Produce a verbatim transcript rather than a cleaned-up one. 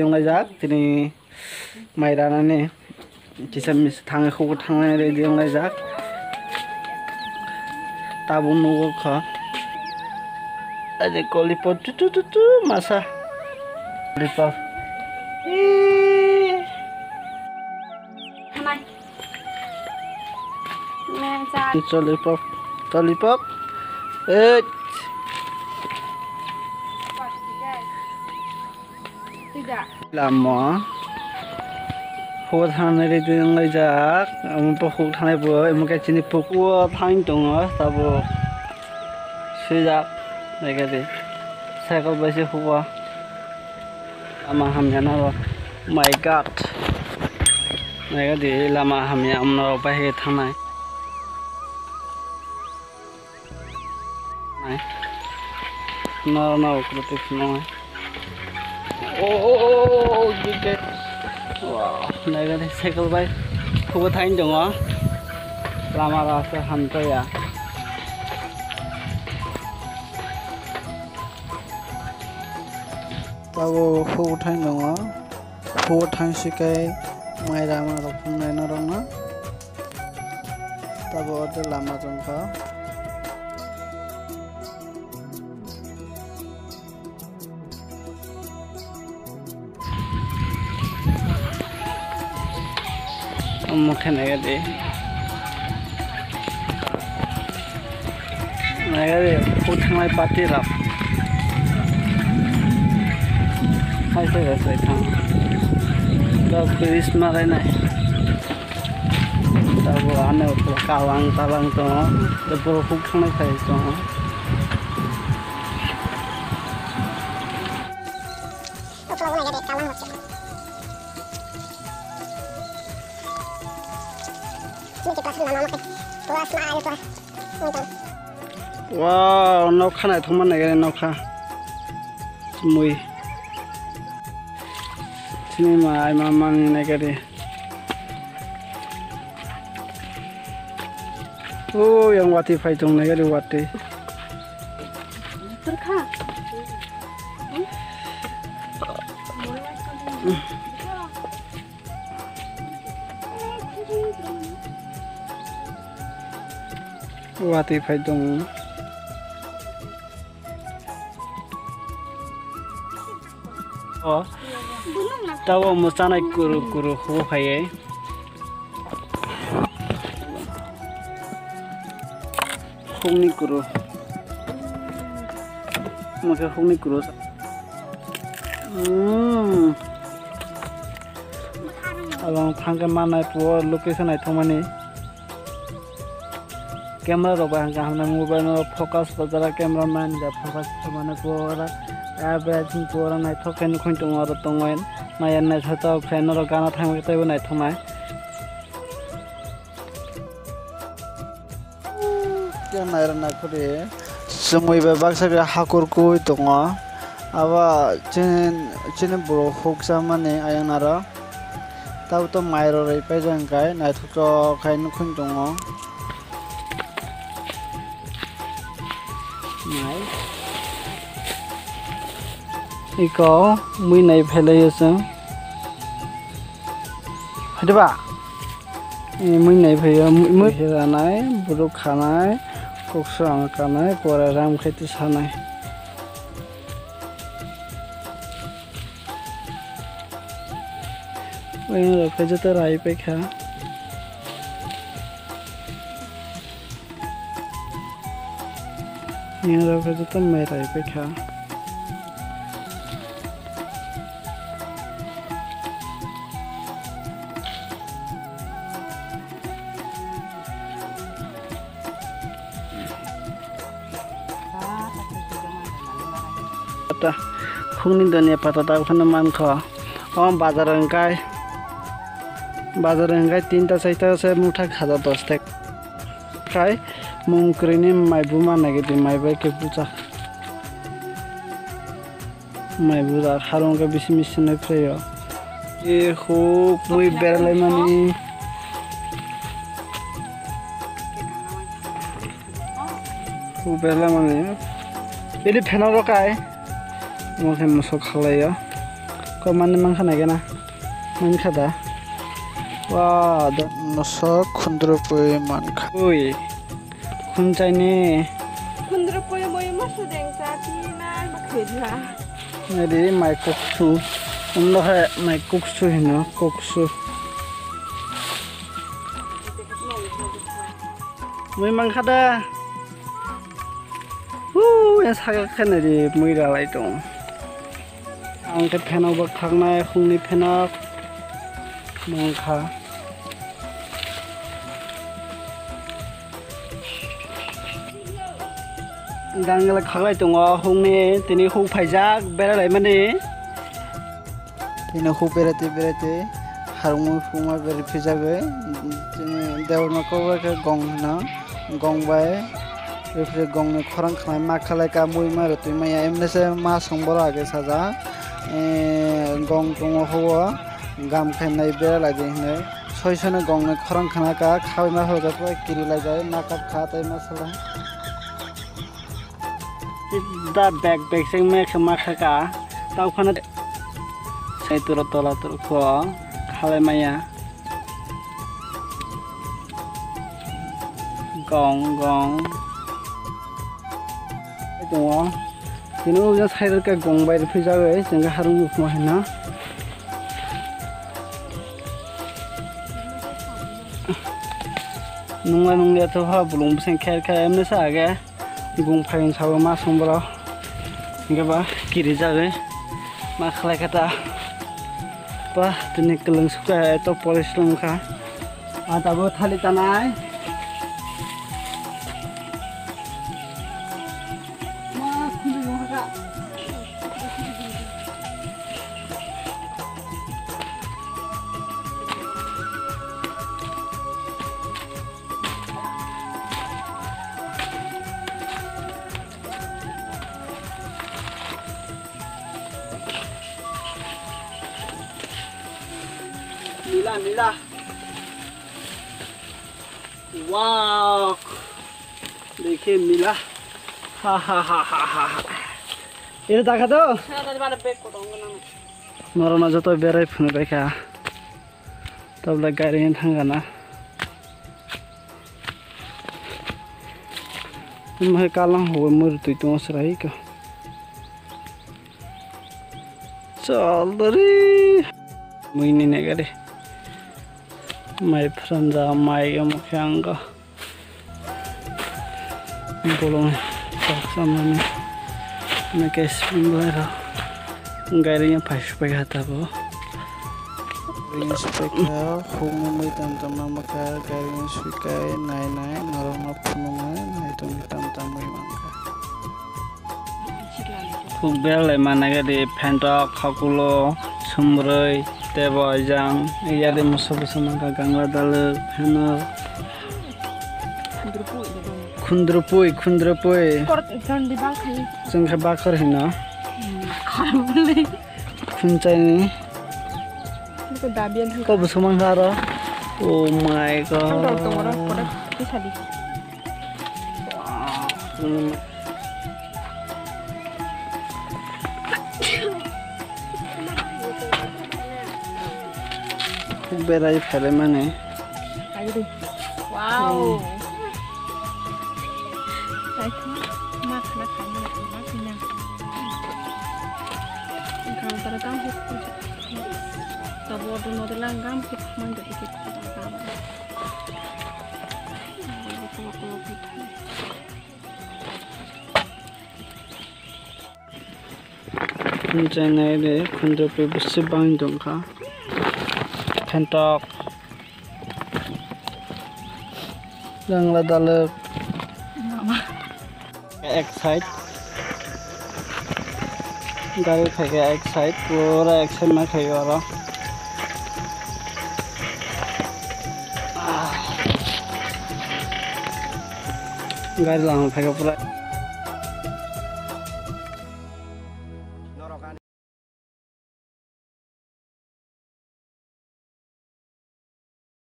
Wnglaijak tini mai ranani kisa mis thangwi hugo thangnai ready wnglaijak. Tabuk nugo kha. Ani kolipot tu tu tu tu masa. Kolipot. Eee. Hamai. Meng cha. Lollipop, lollipop. Eh. Tidak. Lama. Hugo thangnai ready wnglaijak. Omo bo hugo thangnai bo, omo khe chini pukugo thang tongo, tabuk. Swijak. Naikhe di. Cycle bai se hugo. Lama hamya na bo. My God. Naikhe di lama hamya amno bai thangnai. Nai. No, no, kwrwtwi phunuknai. Oh, oh, oh, oh, oh, oh, oh. Wow, naikhe di cycle bai. Hugo thain tongo. Lama rasa hamtaya. Tabuk hugo thain tongo. Hugo thain sikai mai rama rok phunuknai norokno. Tabuk o lama tongkha. Omo khe naikhe di. Naikhe di, hugo thangnai party rok. Hai se se thang. Tabuk bridge ma rainai. Tabuk ano kalang kalang tongo. Tabuk hugo thangnai phai tongo. Wow, nokha naithokma naikhe nokha. Mui. Chini ma ai ma mani naikhe di. O yang watwi phai tong naikhe di watwi. Watwi phai tong. O. Tabuk omo chanai kuru kuru hugo phaiwi. Hukni kuru. Omo khe hukni kuru. Hmm. Abang thangkhe manai puo location naithokmani. Camera rok bai hangkhe hamnai mobile no focus bojara camera man ja focus khaimani pura average pura naithok khe nukhung tongo oro tongo nai naithotok khe norok gana thangwi teibo naithoknai. Khe nairok naikhodi chumui bai baksa khe hakur kui tongo abo chini chini borok huksa mani ayang naro. Tabuk to mai rw rwi paijak hwnkhe naithotok khai nukhung tongo. Mai. Iko mui nai phailaiyo chwng. Hai de ba? Mui nai phaiyo, mui ranai, borok khanai, kok swrang kanai, pora ram khai twi sanai. Oyang rok khe joto rai paikha. Oyang rok khe joto mai rai paikha. Pata, hukni donia pata ta phano mankho. O bazar hwnkhe, bazar hwnkhe tinta charta se mutha khaja dos tak. Khai mung kwrwini mai buma nai gidi mai bai khe bucha. Mai bujak harung khe bisi misi nai phaio. E huk mui beralai mani. Huk beralai mani. Ini pheno rokai. Mo khe musuk khalai ya. Tomani mankha na gana? Mankha da? Wa, do. Nosok khundrupui mankha. Ui. Khunchaini. Khundrupui mui moso dengsa tina makhidla. Nadi mai koksu. Undo hai mai koksu hino, koksu. Mui mankha da. Hu, ya saka khe nadi mui ralai tong. Ang khe phenok bo khaknai, hungni phenok mankha. Gangla khaklai tongo, hungni tini huk phaijak, berai laimani. Tini huk berai twi, berai twi, harungmung phuma berai phijagwi, tini debor ma kok bai khe gong hino, gong bai, rifri gongni khorang khnai ma khalai ka mui ma rwtwi maya, emni se ma song borok age sajak, eh, gong tongo huo, gam khe nai berai lai di hinwi, soi soi no gongni khorang khna ka, khaui ma khalai ka, kiri lai jai, ma kap kha tei ma sala. Da bag bag seng mek se ma kha ka. Tau khana sai turo tola turo kho khalai maya. Gong gong. Tongo. Tini o jang sai ka gong bai rw phijagwi chwng khe harung nukma hino. Nungla nungya to ha bulung bwseng kher kher emni sa age. Gungphai sabo ma song borok. Hingke ba kiri jagwi ma khlai kha ta. Ba tini kwlwng sukha eto polish lwng kha. A tabuk thali tanai. Ma khuli lwng kha. Mila, mila. Wow. Dekhe mila. Ha, ha, ha, ha, ha, ha. Ito taka to? Norok no joto berai phunuk bai kha. Tabla gari thang gana. Mai kalang ho mur tui tong serai ka. Chal dori. Mui ni ne gari. Mai phranja mai ga mukhe ang ga. Bolong tak samani. Nake spring lai ra. Gari yang phai spai kha ta bo. Gari yang spai kha, hukno mui tam tam ma kha, gari yang sui kai nai nai, norok no phunuk nai, nai tong tam tam mui man kha. Khuk belai mana gadi phentok, khakulo, sumrwi, tebo jang, yadi musa busa mangka gangla dalwk, phenok. Khundrupui, khundrupui. Chwng khe bakhor hino. Khunchaini. Ko busa mangka aro. Oh my God. Berai phaimani. Wow. Naithok ma khna khaimani ma khna. Gangtara tang huk. Tabo do nodela gam huk man de. Khunchainai de khundrupui bwswk bangwi tongkha. Phentok. Jangla dalwk. Ek side. Gari phaikha ek side, pura ek side ma khaio oro. Gari lama phaikha pura.